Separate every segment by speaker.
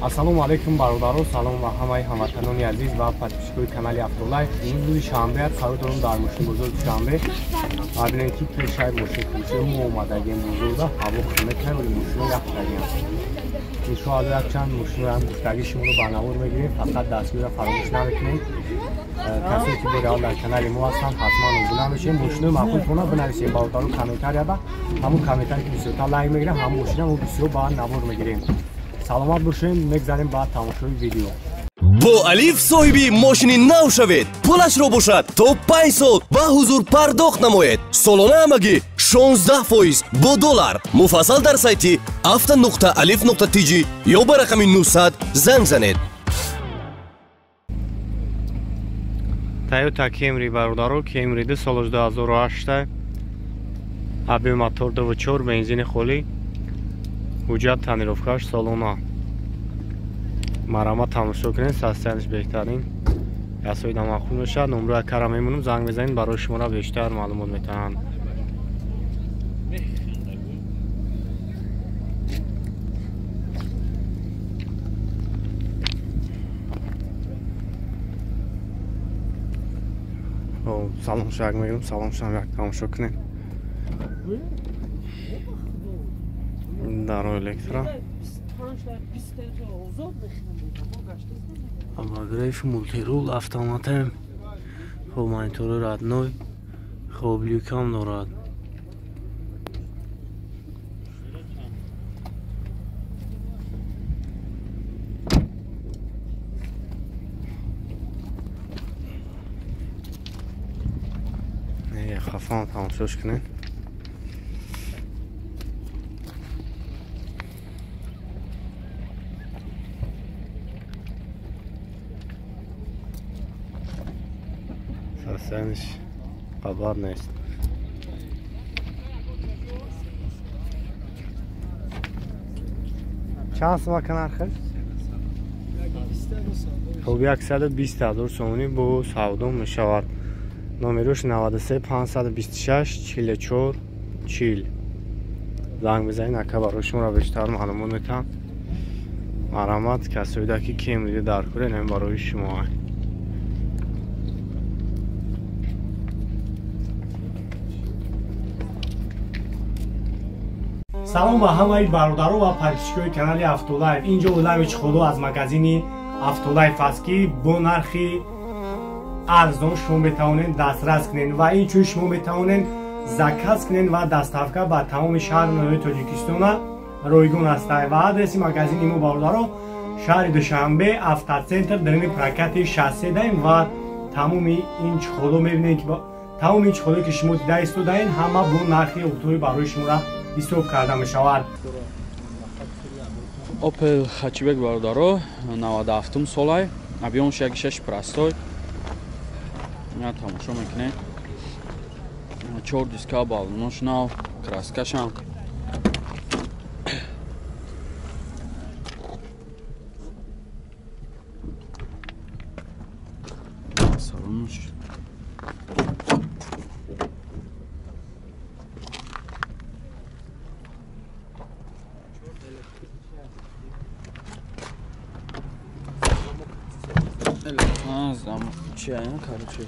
Speaker 1: Ассалому алайкум бародаро, салом ва ҳамаи ҳамватанони азиз ва подписчикои канали Автолайф. Имрӯз рӯзи шанбе аст, қарор дорем дар мошинбозори Душанбе. Бибинем ки пешаи мошинфурӯши мо омадагем бозорда, ҳаво хунукай, вале мошино яхтагем. Иншоалло якчанд мошиноам гуфтагӣ шуморо ба навор мегирем, фақат дастгириро фаромӯш намекунем. Касое ки бори аввал дар канали мо ҳастанд, ҳатман обуна мешавем. Мошинои маъқултона бинависем бародаро комментарияда. Ҳамун комментаре ки бисёртар лайк мегирам, ҳамун мошина мо бисёр ба навор мегирем. Саломат бошем, мегзарем ба тамошои видео.
Speaker 2: Бо Алиф соҳиби мошини нав шавед. Пулашро бошад то 5 сол ба ҳузур пардохт намоед. Солона ҳамагӣ 16% бо доллар. Муфассал дар сайти avto.alif.tj ё ба рақами 900 занг занед.
Speaker 1: Toyota Camry бародаро, Camry 2 соли 2008, объем мотор 2.4, бензини холӣ, ҳуҷҷат тонировкаш солона. Марама тамошо кунед, состояниш беҳтарин. Ясоида маъқул мешавад. Номрои акара мемонам, занг мезанед, барои шуморо бештар маълумот метаҳанд. Салом шак мегирам, салом шам як тамошо кунед. Даро электро.
Speaker 3: Обогрев, мультирул, автоматем. Хоб монитори родной, хоб люкам дорад.
Speaker 1: Хафан тамошош кунед. Состояниш хабар нест. Чанд сум ака нархаш? Хоб 120 ҳазор сомонӣ бо савдо мешавад. Номерош 93 526 44 40. Занг бизанед, ака барои шуморо бештар маълумот метаҳам. Марҳамат, касоида ки Camry дар кӯрен, ин барои шумо. Салом ба ҳамаи бародаро ва подписчикои канали Автолайф. Инҷо Улавич Худо аз магазини Автолайф аст, ки бо нархи арзон шумо метавонед дастрас кунед ва инчунин шумо метавонед заказ кунед ва доставка ба тамоми шаҳру ноҳияи Тоҷикистона ройгон аст. Ва адреси магазини мо бародаро шаҳри Душанбе, Автоцентр, дарини прокати 63 даем ва тамоми ин чиходо мебинед ки тамоми ин чиходо ки шумо дида истодаед, ҳама бо нархи оптовӣ барои шуморо ҳисоб карда мешавад.
Speaker 4: Opel Hatchback бародаро 97 солай, объемш 1.6 простой. Я тамошо мекунем. 4 диска балонош нав, краскашам. Салонош. Короче,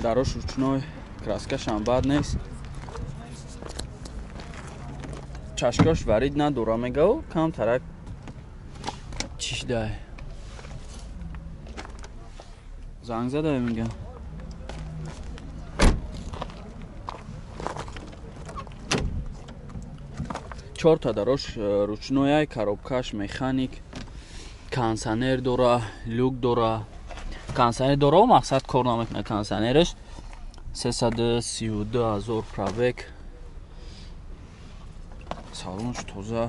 Speaker 4: дарош ручной, краскашам бад нест. Чашкаш варид надора мегав, кам тарак чишдай. Занг задай мега. Чорта дарош ручной, коробкаш механик, кондиционер дора, люк дора. Кондиционер дора, мақсад кор намекунад кондиционераш. 332 ҳазор пробег. Салонш тоза.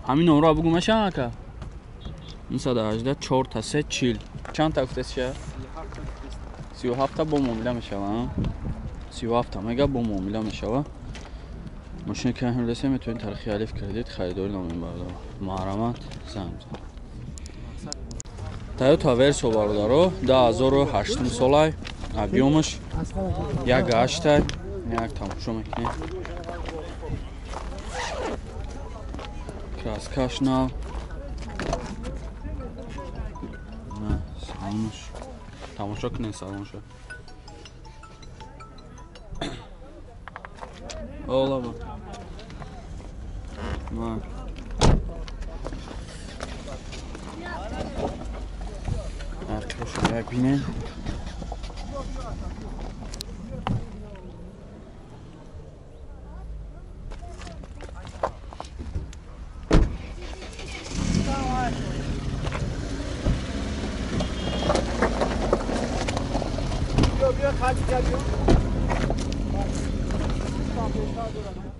Speaker 4: Ҳамин номро бугу мешавад ака? 918 4 та 3 40. Чанд та гуфтед ша? 37 та бо муомила мешавад. 37 та мега бо муомила мешавад. Мошини ки ҳамлесе метавонед таърихи Алиф кредит харидорӣ намоед бародаро. Марҳамат, занг бизанед. Toyota Verso бародаро 2008 солай, объемаш 1.8. Як тамошо мекунем. Краскаш нав. На, салонш. Тамошо кунем салоншо. Ола ба. Ма. Арқашо як бинем.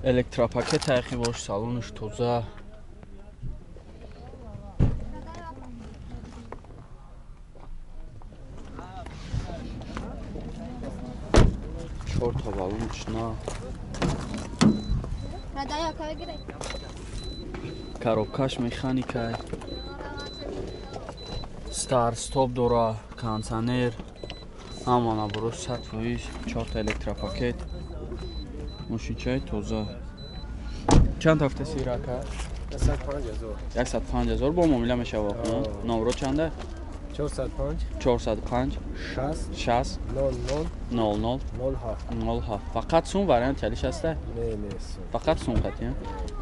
Speaker 4: Электропакет тариқи бош, салонаш тоза. Чорта балонаш на. Коробкаш механикай. Стар стоп дора, кондиционер. Ҳама наборо 100%, чорта электропакет. Мошинчаи тоза. Чанд ҳафта сирака?
Speaker 1: 105,000.
Speaker 4: 105,000 бо муомила мешавад. Номро чанда?
Speaker 1: 405
Speaker 4: 405
Speaker 1: 60
Speaker 4: 60
Speaker 1: 00
Speaker 4: 00
Speaker 1: 07
Speaker 4: 07. Фақат сум вариант чалиш аста?
Speaker 1: Не, не, сум.
Speaker 4: Фақат сум қатия.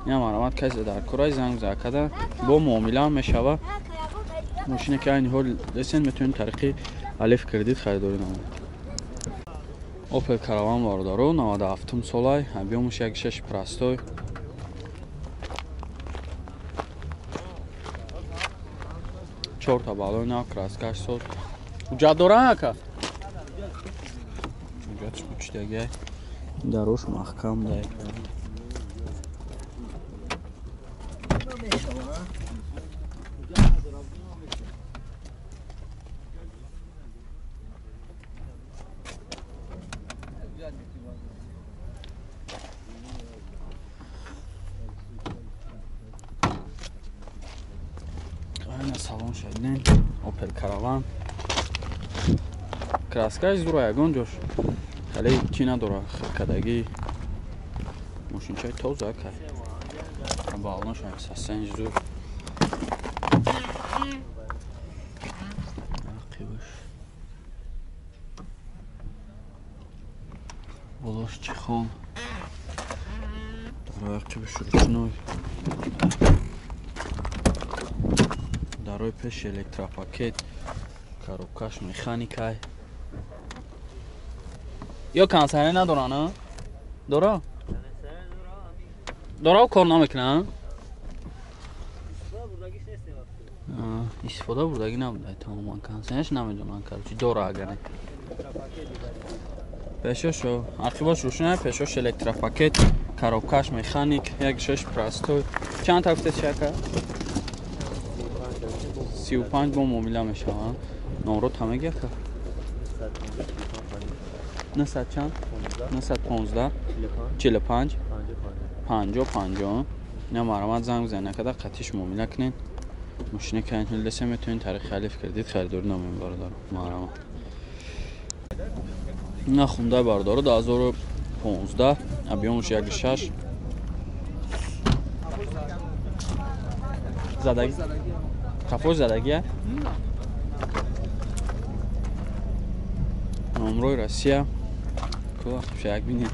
Speaker 4: Ина маромад касе дар курай занг зада када бо муомила мешавад. Мошине ки айни ҳол лесен метавонед тариқи Алиф кредит харидорӣ намоед. Опел Караван бародаро 97 солай, объёмаш 1.6 простой. Чорта балои нав, краскаш соз. Ҳуҷҷат доран ака? Ҳуҷҷатш кучидагай. Дарош маҳкам дай. Салон шадин Опел Караван. Краскаш зура ягон ҷош хеле чӣ надора, кадагӣ мошинчаи тоза кай. Балонаш сасен зур. Ақибаш. Болош чехол. Дарои ақибаш ручной. Дарои пеш электропакет, коробкаш механикай. Ё кондиционер надоран, а? Дора? Дора кор намекунад? Истифода бурдагӣ набуда тамоман кондиционерш намедонам, короче, дора агар не. Пешошо, ақибаш рӯшнай, пешош электропакет, коробкаш механик, 1.6 простой. Чанд та гуфтед шака? 35 бо муомила мешаванд. Номро тамеги ака? 900 чанд? 915 45 50 50. Ина маромад занг бизанед, накарда қатиш муомила кунед. Мошине ки ин лесе метавонед тариқи Алиф кредит харидорӣ намоед бародаро. Маромад. Ина Хундай бародаро 2015, объёмаш 1.6. Задагӣ. Қафош задагия? Номрои Россия. Ку шаяк бинед.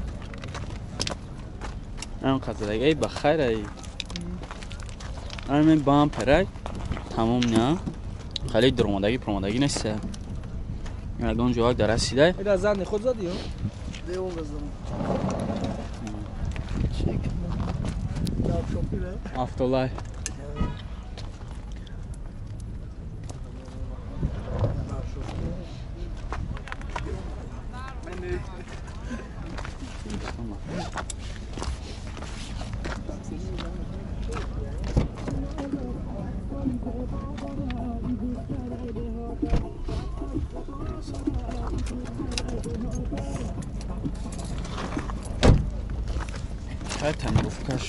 Speaker 4: Ам қад задагӣ, эй ба хайр ай. Ами бамперай. Тамом не. Хеле даромадагӣ промадагӣ нест. Ягон ҷояк дар расидай.
Speaker 5: Ира зани худ задӣ ё? Девон задам.
Speaker 4: Автолай. Хай тонировкаш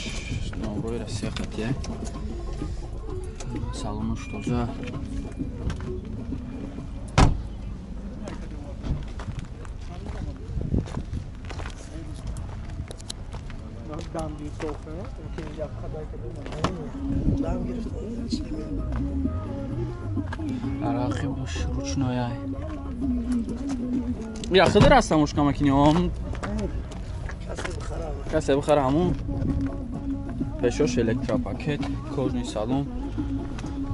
Speaker 4: номрои Россия қатия. Салонаш тоза.
Speaker 5: Дам гирифта.
Speaker 4: Арақи бош ручной ай. Я хидр ҳастам ушка макини ом. Касе бихара ҳамун. Пешош электропакет, кожный салон.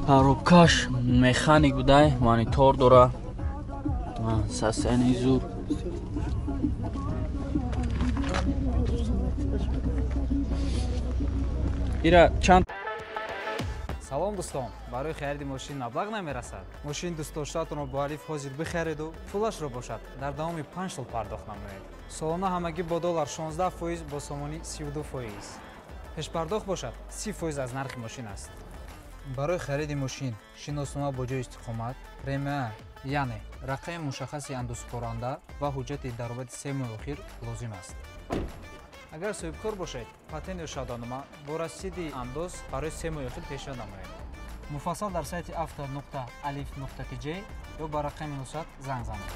Speaker 4: Коробкаш механик будай, монитор дора. Сасени зур. Ира чанд.
Speaker 6: Салом дӯстон, барои хариди мошин маблағ намерасад. Мошини дӯстдоштаатонро бо Алиф ҳозир бихариду пулашро бошад дар давоми 5 сол пардохт намоед. Солона ҳамагӣ бо доллар 16%, бо сомонӣ 32%. Пешпардохт бошад 30% аз нархи мошин аст. Барои хариди мошин шиноснома бо ҷои истиқомат, РМА, яъне рақами мушаххаси андозсупоранда ва ҳуҷҷати даромади 3 моҳи охир лозим аст. Агар соҳибкор бошед, патент ё шаҳодатнома бо расиди андоз барои 3 моҳи охир пешниҳод намоед. Муфассал дар сайти auto.alif.tj ё ба рақами 900 занг занед.